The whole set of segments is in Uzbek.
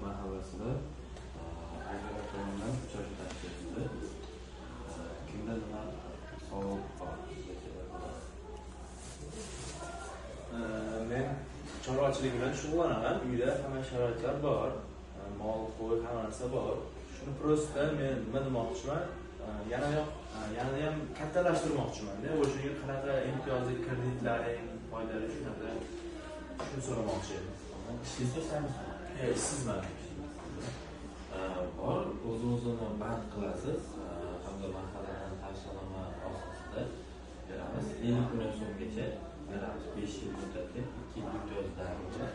mahallasida agrar tomonidan uchrashuv tashkil etildi. Kimda nima savol bor? Men chorvachilik bilan shug'ullanaman. Uyda hamma sharoitlar bor. Mol, qo'y, hamma narsa bor. Shuni просто men nima demoqchiman? Yana ham kattalashtirmoqchiman-da. O'shanga qanaqa imtiyozli kreditlar eng foydali, shunaqa shuni so'ramoqchi edim. Ishlaysiz, Ishsizman. Bor, o'z-o'zini band qilasiz hamda mahalladan tavsiyanoma asosida beramiz. 50 million so'mgacha beramiz. 5 yil muddatga, 2 yil imtiyozlar bilan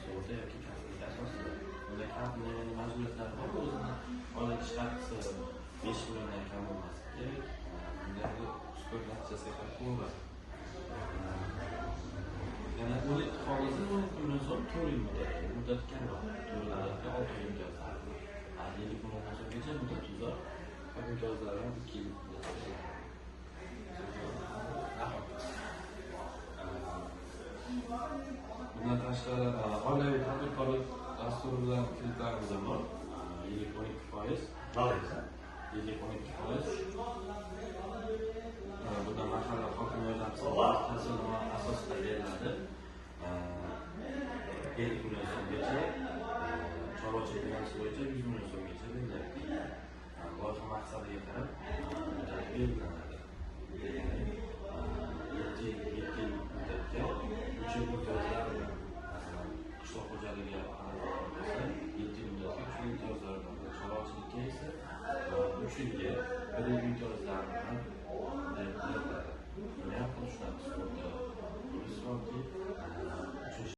sug'urta yoki kafillik asosida. Unda kafillik endi majburiyatlari bor, o'zini oylik ish haqisi 5 milliondan kam bo'lmasligi kerak. Bunda endi sug'urta natijasiga qarab bo'ladi. Yana 12 xohlasa 12 million so'm 4 yil muddatga, muddati kamroq. 4 yil muddatga 6 yil imtiyozlar. 50 million so'mgacha muddat uzoq, imtiyozlari ham 2 yil muddatga. Bundan tashqari oilaviy tadbirkorlik dasturi bilan kreditlarimiz ham bor. Yillik 12%. Yillik 12%. Bundan mahalla hokimi yordamchisi tavsiyanoma asosida beriladi. 50 million so'mgacha, chorvachilik yo'nalishi bo'yicha 100 million so'mgacha beriladi. Loyiha maqsadiga qarab muddat belgilanadi. Ya'ni 7 yil muddatga 3 yil imtiyozlar bilan, masalan, qishloq xo'jaligi bo'lsa, 7 yil muddatga 3 yil imtiyozlar bilan, chorvachilikka esa 3 yilga 1 yil imtiyozlar bilan beriladi. Buni ham xuddi shunaqa sug'urta polisi borki,